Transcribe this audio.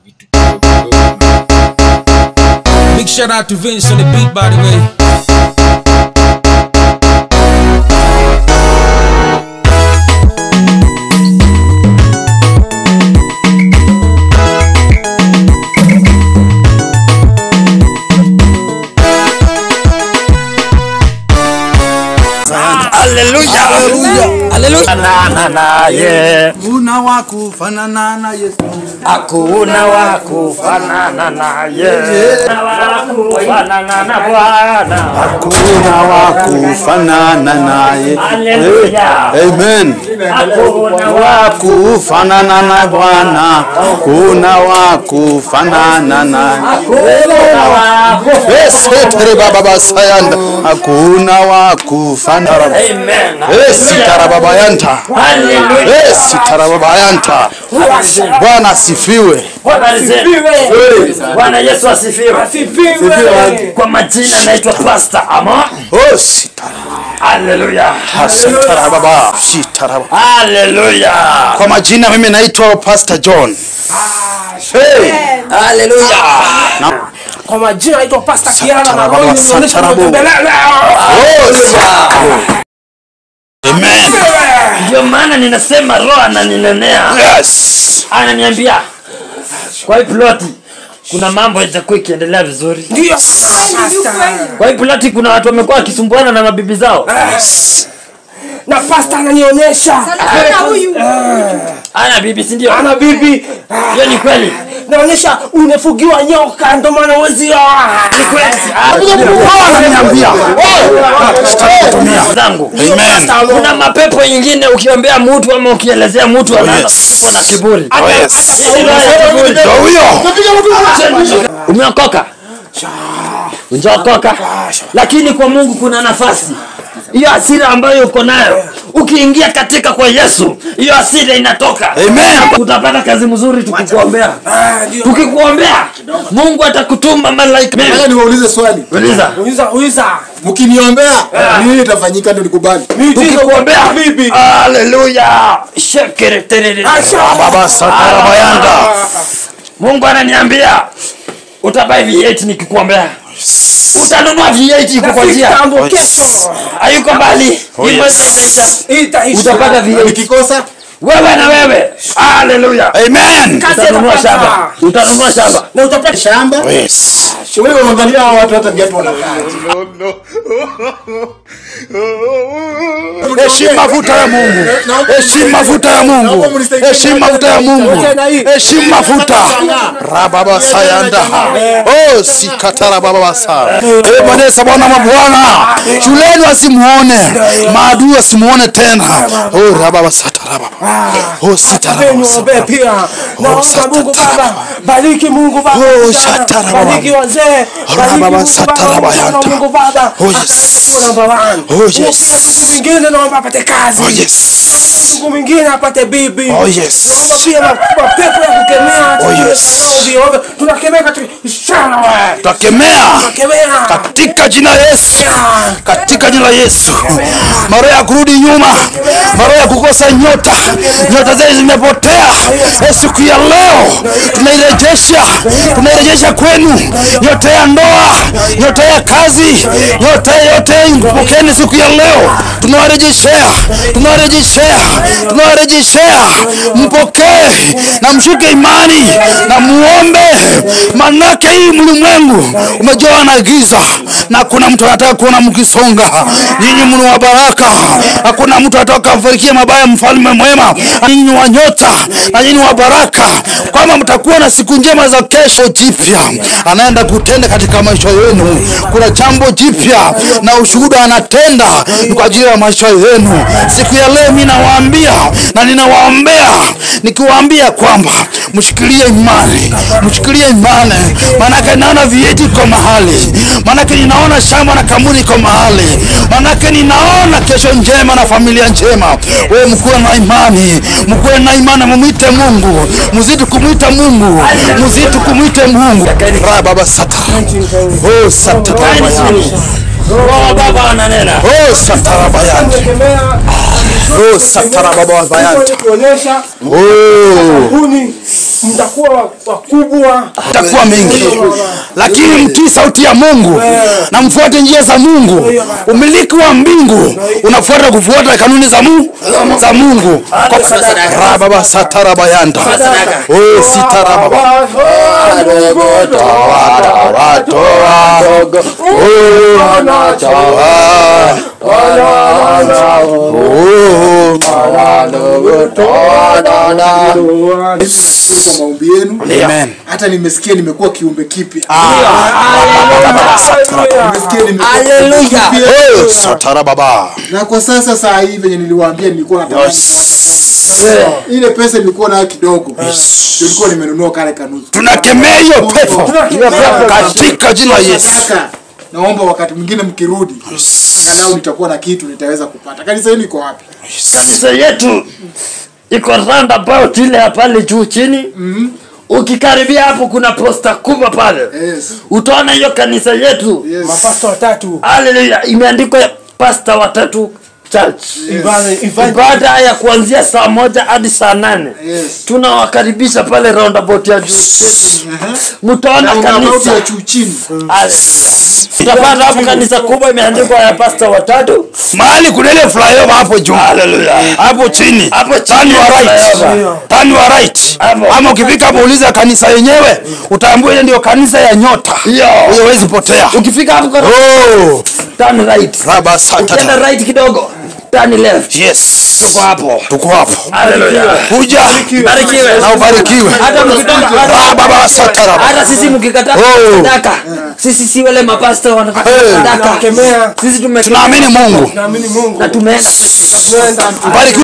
Vitu kidogo. Big shout out to Vince on the beat, by the way. Hallelujah. Hallelujah. Na na ye. Una wa kufanana na Yesu. Hakuna wa kufanana na Yesu. Kufanana na Bwana. Hakuna wa kufanana naye. Hallelujah. Amen. Hakuna wa kufanana na Bwana. Hakuna wa kufanana naye. Hakuna wa kufanana baba sayanda. Hakuna wa kufanana. Amen. Sitarababayanta. Hallelujah. Sitarababayanta. Bwana asifiwe. Bwana asifiwe. Bwana Yesu asifiwe. Asifiwe. Kwa majina naitwa Pastor Amo. Oh, sitara. Hallelujah. Sitarababa. Sitarababa. Hallelujah. Kwa majina mimi naitwa Pastor John. Hey. Hallelujah. Kwa majina naitwa Pastor Kiara na roho inaonyesha. Oh. Amen. Ndio maana ninasema roho ananinenea. Yes. Ananiambia kwa hii ploti kuna mambo yatakuwa ikiendelea vizuri. Ndio. Kwa hii ploti kuna watu wamekuwa wakisumbuana na mabibi zao. Yes. Na pastor ananionyesha. Sana huyu. Ana bibi, si ndio? Ana bibi. Hiyo ni kweli. Naonyesha unafugiwa nyoka ndio maana huwezi oa. Ni kweli. Ananiambia. Sitakutumia. Zangu. Amen. Kuna mapepo nyingine ukiombea mtu ama ukielezea mtu anaanza kuwa na kiburi. Oh, yes. Ndio huyo. Umeokoka? Umeokoka. Lakini kwa Mungu kuna nafasi. Hiyo hasira ambayo uko nayo, ukiingia katika kwa Yesu, hiyo hasira inatoka. Amen. Utapata kazi mzuri tukikuombea. Tukikuombea, Mungu atakutuma malaika. Nataka niwaulize swali. Uliza. Uliza, uliza. Mkiniombea, nini itafanyika ndio nikubali? Tukikuombea. Hallelujah. Shekere terere. Baba satarabayanda. Mungu ananiambia utabai V8 nikikuombea. Utanunua V8 iko kwa njia. Hayuko mbali. Itaisha. Utapata V8. Nikikosa wewe na wewe. Hallelujah. Amen. Utanunua shamba. Utanunua shamba. Na utapata shamba. Yes. Wewe unaangalia hao watu hata viatu wanakaa. No, no. Heshima mafuta ya Mungu. Heshima mafuta ya Mungu. Heshima mafuta ya Mungu. Heshima mafuta. Rababa sayanda. Oh, sikatara baba sa. Eh, Bwana Bwana mabwana. Shuleni wasimuone. Maadui wasimuone tena. Oh, rababa satara baba. Oh, satara baba. Pia. Naomba Mungu Baba, bariki Mungu Baba. Oh, satara baba. Bariki wazee. Rababa satara baba. Mungu Baba. Oh, yes. Oh, yes. Ndugu mwingine naomba apate kazi. Oh, yes. Ndugu mwingine apate bibi. Oh, yes. Naomba pia mapepo ya kukemea. Oh, yes. Tunakemea katika ishara. Tunakemea. Tunakemea. Katika jina Yesu. Katika jina Yesu. Mara ya kurudi nyuma, mara ya kukosa nyota, nyota zetu zimepotea. Siku ya leo tunairejesha, tunairejesha kwenu nyota ya ndoa, nyota ya kazi, nyota yote. Pokeni siku ya leo, tunawarejeshea, tunawarejeshea, tunawarejeshea. Mpokee na mshike imani na muombe, manake hii mlimwengu umejawa na giza na kuna mtu anataka kuona mkisonga. Nyinyi mna wa baraka, hakuna mtu atakayemfarikia mabaya. Mfalme mwema, nyinyi wa nyota na nyinyi wa baraka, kama mtakuwa na siku njema za kesho jipya anaenda kutenda katika maisha yenu. Kuna jambo jipya na ushuhuda anatenda kwa ajili ya maisha yenu. Siku ya leo mimi nawaambia na ninawaombea nikiwaambia kwamba mshikilie imani, mshikilie imani, maana naona vieti kwa mahali, maana ninaona shamba na kamuri kwa mahali, maana ninaona kesho njema na familia njema. Wewe mkuwe na imani, mkuwe na imani, mumuite Mungu, mzidi kumuita Mungu, mzidi kumuita Mungu. Baba sata. Oh sata. Roho Baba ananena. Oh satara bayanta. Oh satara baba bayanta. Kuonyesha Oh kampuni Mtakuwa wakubwa. Itakuwa mingi. Lakini mtii sauti ya Mungu na mfuate njia za Mungu. Umiliki wa mbingu unafuata kufuata kanuni za Mungu, za Mungu. Rababa satara bayanda. Oh sitara baba. Toa toa. Oh na toa. Oh Nashukuru kwa maombi yenu. Amen. Hata nimesikia nimekuwa kiumbe kipya. Nimesikia nimekuwa Hallelujah. Oh satara baba. Na kwa sasa saa hii venye niliwaambia nilikuwa natamani kuacha pombe. Ile pesa nilikuwa nayo kidogo. Ndio nilikuwa nimenunua kale kanusu. Tunakemea hiyo pepo katika jina la Yesu. Sadaka. Naomba wakati mwingine mkirudi, angalau nitakuwa na kitu nitaweza kupata. Kanisa hili iko wapi? Kanisa yetu iko roundabout ile ya pale juu chini. Ukikaribia hapo kuna posta kubwa pale. Yes. Utaona hiyo kanisa yetu. Yes. Mapasta watatu. Hallelujah, imeandikwa pasta watatu church. Ibada ya kuanzia saa 1 hadi saa 8. Yes. Tunawakaribisha pale roundabout ya juu chini. Mtaona Roundabout kanisa. ya juu chini. Utapata hapo kanisa kubwa imeandikwa ya pasta watatu. Mahali kuna ile flyover hapo juu. Hallelujah. Hapo chini. Hapo chini Turn your right. flyover. Turn your right. Hapo. Ama ukifika hapo uliza kanisa yenyewe, utaambiwa ile ndio kanisa ya nyota. Hiyo. Hiyo huwezi potea. Ukifika hapo kwa Oh, turn right. raba satata. Ukienda right kidogo, turn left. Yes. Tuko hapo. Tuko hapo. Hallelujah. Kuja Barikiwe. na ubarikiwe. Hata mkitaka Raba satara. hata sisi mkikataa Oh. sadaka. Sisi si wale mapasta wanataka Hey. sadaka. Tunakemea. Sisi tume Tunaamini Mungu. Tunaamini Mungu. na tumeenda Tunaenda. Barikiwe.